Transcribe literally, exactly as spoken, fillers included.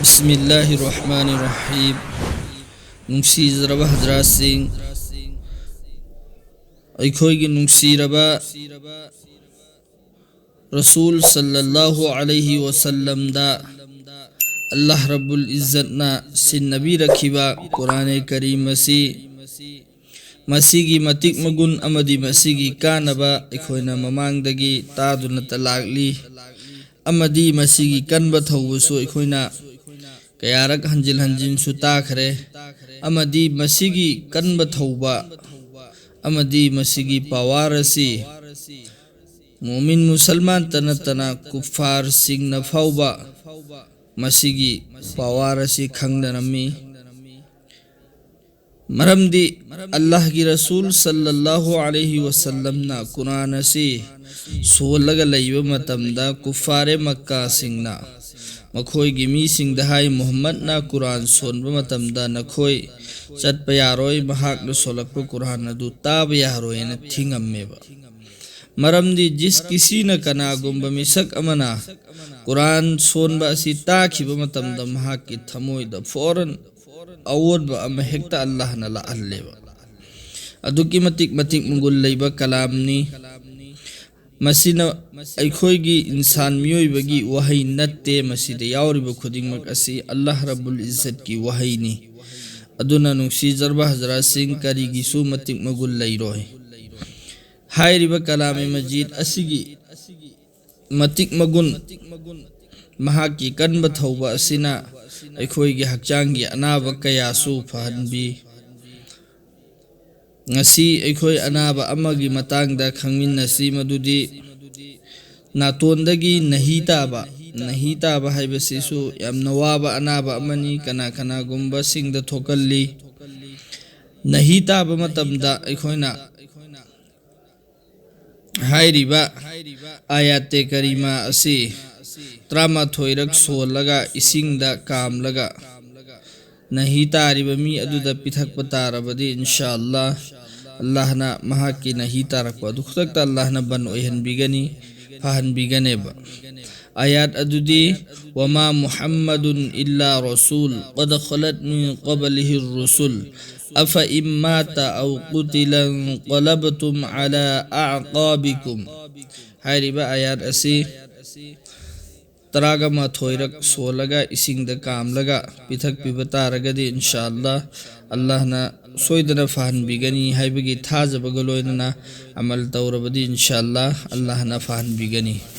ꯕꯤꯁꯃꯤꯜꯂꯥꯍꯤꯔ ꯔꯍꯃꯥꯅꯤꯔ ꯔꯍꯤꯝ꯫ ꯅꯨꯡꯁꯤꯖꯔꯕ ꯍꯖꯔꯥꯠꯁꯤꯡ, ꯑꯩꯈꯣꯏꯒꯤ ꯅꯨꯡꯁꯤꯔꯕ ꯔꯁꯨꯜ ꯁꯜꯂꯜꯂꯥꯍꯨ ꯑꯂꯩꯍꯤ ꯋꯁꯜꯂꯝꯗ ꯑꯜꯂꯥꯍ ꯔꯕꯨꯜ ꯏꯖꯠꯅ ꯁꯤꯟꯅꯕꯤꯔꯛꯈꯤꯕ ꯀꯨꯔꯥꯅꯦ ꯀꯔꯤꯝ ꯑꯁꯤ ꯃꯁꯤꯒꯤ ꯃꯇꯤꯛ ꯃꯒꯨꯟ ꯑꯃꯗꯤ ꯃꯁꯤꯒꯤ ꯀꯥꯟꯅꯕ ꯑꯩꯈꯣꯏꯅ ꯃꯃꯥꯡꯗꯒꯤ ꯇꯥꯗꯨꯅꯇ ꯂꯥꯛꯂꯤ, ꯑꯃꯗꯤ ꯃꯁꯤꯒꯤ ꯀꯟꯕ ꯊꯧꯕꯁꯨ ꯑꯩꯈꯣꯏꯅ ꯀꯌꯥꯔꯛ ꯍꯟꯖꯤꯟ ꯍꯟꯖꯤꯟꯁꯨ ꯇꯥꯈ꯭ꯔꯦ, ꯑꯃꯗꯤ ꯃꯁꯤꯒꯤ ꯀꯟꯕ ꯊꯧꯕ ꯑꯃꯗꯤ ꯃꯁꯤꯒꯤ ꯄꯋꯥꯔ ꯑꯁꯤ ꯃꯨꯃꯤꯟ ꯃꯨꯁꯜꯃꯥꯟꯇ ꯅꯠꯇꯅ ꯀꯨꯐꯥꯔꯁꯤꯡꯅ ꯐꯥꯎꯕ ꯃꯁꯤꯒꯤ ꯄꯋꯥꯔ ꯑꯁꯤ ꯈꯪꯅꯔꯝꯃꯤ꯫ ꯃꯔꯝꯗꯤ ꯑꯜꯂꯥꯍꯒꯤ ꯔꯁꯨꯜ ꯁꯜꯂꯜꯂꯥꯍꯨ ꯑꯂꯩꯍꯤ ꯋꯁꯜꯂꯝꯅ ꯀꯨꯔꯥꯟ ꯑꯁꯤ ꯁꯣꯜꯂꯒ ꯂꯩꯕ ꯃꯇꯝꯗ ꯀꯨꯐꯥꯔꯦ ꯃꯛꯀꯥꯁꯤꯡꯅ ꯃꯈꯣꯏꯒꯤ ꯃꯤꯁꯤꯡꯗ ꯍꯥꯏ, "ꯃꯨꯍꯝꯃꯗꯅ ꯀꯨꯔꯥꯟ ꯁꯣꯟꯕ ꯃꯇꯝꯗ ꯅꯈꯣꯏ ꯆꯠꯄ ꯌꯥꯔꯣꯏ, ꯃꯍꯥꯛꯅ ꯁꯣꯜꯂꯛꯄ ꯀꯨꯔꯥꯟ ꯑꯗꯨ ꯇꯥꯕ ꯌꯥꯔꯣꯏ" ꯍꯥꯏꯅ ꯊꯤꯡꯉꯝꯃꯦꯕ꯫ ꯃꯔꯝꯗꯤ ꯖꯤꯁ ꯀꯤꯁꯤꯅ ꯀꯅꯥꯒꯨꯝꯕ ꯃꯤꯁꯛ ꯑꯃꯅ ꯀꯨꯔꯥꯟ ꯁꯣꯟꯕ ꯑꯁꯤ ꯇꯥꯈꯤꯕ ꯃꯇꯝꯗ ꯃꯍꯥꯛꯀꯤ ꯊꯃꯣꯏꯗ ꯐꯣꯔꯟ ꯑꯑꯣꯟꯕ ꯑꯃ ꯍꯦꯛꯇ ꯑꯜꯂꯥꯍꯅ ꯂꯥꯛꯍꯜꯂꯦꯕ꯫ ꯑꯗꯨꯛꯀꯤ ꯃꯇꯤꯛ ꯃꯇꯤꯛ ꯃꯒꯨꯟ ꯂꯩꯕ ꯀꯂꯥꯝꯅꯤ꯫ ꯃꯁꯤꯅ ꯑꯩꯈꯣꯏꯒꯤ ꯏꯟꯁꯥꯟ ꯃꯤꯑꯣꯏꯕꯒꯤ ꯋꯥꯍꯩ ꯅꯠꯇꯦ꯫ ꯃꯁꯤꯗ ꯌꯥꯎꯔꯤꯕ ꯈꯨꯗꯤꯡꯃꯛ ꯑꯁꯤ ꯑꯜꯂꯥꯍ ꯔꯕꯨꯜ ꯏꯖꯠꯀꯤ ꯋꯥꯍꯩꯅꯤ꯫ ꯑꯗꯨꯅ ꯅꯨꯡꯁꯤꯖꯔꯕ ꯍꯖꯔꯥꯠꯁꯤꯡ, ꯀꯔꯤꯒꯤꯁꯨ ꯃꯇꯤꯛ ꯃꯒꯨꯟ ꯂꯩꯔꯣꯏ꯫ ꯍꯥꯏꯔꯤꯕ ꯀꯂꯥꯃꯦ ꯃꯖꯤꯗ ꯑꯁꯤꯒꯤ ꯃꯇꯤꯛ ꯃꯒꯨꯟ, ꯃꯍꯥꯛꯀꯤ ꯀꯟꯕ ꯊꯧꯕ ꯑꯁꯤꯅ ꯑꯩꯈꯣꯏꯒꯤ ꯍꯛꯆꯥꯡꯒꯤ ꯑꯅꯥꯕ ꯀꯌꯥꯁꯨ ꯐꯍꯟꯕꯤ꯫ ꯉꯁꯤ ꯑꯩꯈꯣꯏ ꯑꯅꯥꯕ ꯑꯃꯒꯤ ꯃꯇꯥꯡꯗ ꯈꯪꯃꯤꯟꯅꯁꯤ, ꯃꯗꯨꯗꯤ ꯅꯥꯇꯣꯟꯗꯒꯤ ꯅꯍꯤ ꯇꯥꯕ꯫ ꯅꯍꯤ ꯇꯥꯕ ꯍꯥꯏꯕꯁꯤꯁꯨ ꯌꯥꯝꯅ ꯋꯥꯕ ꯑꯅꯥꯕ ꯑꯃꯅꯤ, ꯀꯅꯥ ꯀꯅꯥꯒꯨꯝꯕꯁꯤꯡꯗ ꯊꯣꯛꯀꯜꯂꯤ꯫ ꯅꯍꯤ ꯇꯥꯕ ꯃꯇꯝꯗ ꯑꯩꯈꯣꯏꯅ ꯍꯥꯏꯔꯤꯕ ꯑꯥꯌꯥꯇꯦ ꯀꯔꯤꯃꯥ ꯑꯁꯤ ꯇꯔꯥꯃꯥꯊꯣꯏꯔꯛ ꯁꯣꯜꯂꯒ ꯏꯁꯤꯡꯗ ꯀꯥꯝꯂꯒ ꯅꯍꯤ ꯇꯥꯔꯤꯕ ꯃꯤ ꯑꯗꯨꯗ ꯄꯤꯊꯛꯄ ꯇꯥꯔꯕꯗꯤ, ꯏꯟꯁꯥ ꯑꯜꯂꯥꯍ, ꯑꯜꯂꯥꯍꯅ ꯃꯍꯥꯛꯀꯤ ꯅꯍꯤ ꯇꯥꯔꯛꯄ ꯑꯗꯨ ꯈꯨꯗꯛꯇ ꯑꯜꯂꯥꯍꯅ ꯕꯟ ꯑꯣꯏꯍꯟꯕꯤꯒꯅꯤ, ꯐꯍꯟꯕꯤꯒꯅꯦꯕ꯫ ꯑꯥꯌꯥꯠ ꯑꯗꯨꯗꯤ, "وما محمد إلا رسول قد خلت من قبله الرسل أفإن مات أو قتل انقلبتم على أعقابكم" ꯍꯥꯏꯔꯤꯕ ꯑꯥꯌꯥꯠ ꯑꯁꯤ ꯇꯔꯥꯒ ꯃꯥꯊꯣꯏꯔꯛ ꯁꯣꯜꯂꯒ ꯏꯁꯤꯡꯗ ꯀꯥꯝꯂꯒ ꯄꯤꯊꯛꯄꯤꯕ ꯇꯥꯔꯒꯗꯤ, ꯏꯟꯁꯥ ꯑꯜꯂꯥ, ꯑꯜꯂꯥꯍꯅ ꯁꯣꯏꯗꯅ ꯐꯍꯟꯕꯤꯒꯅꯤ ꯍꯥꯏꯕꯒꯤ ꯊꯥꯖꯕꯒ ꯂꯣꯏꯅꯅ ꯑꯃꯜ ꯇꯧꯔꯕꯗꯤ, ꯏꯟꯁꯥ ꯑꯜꯂꯥ, ꯑꯜꯂꯥꯍꯅ ꯐꯍꯟꯕꯤꯒꯅꯤ꯫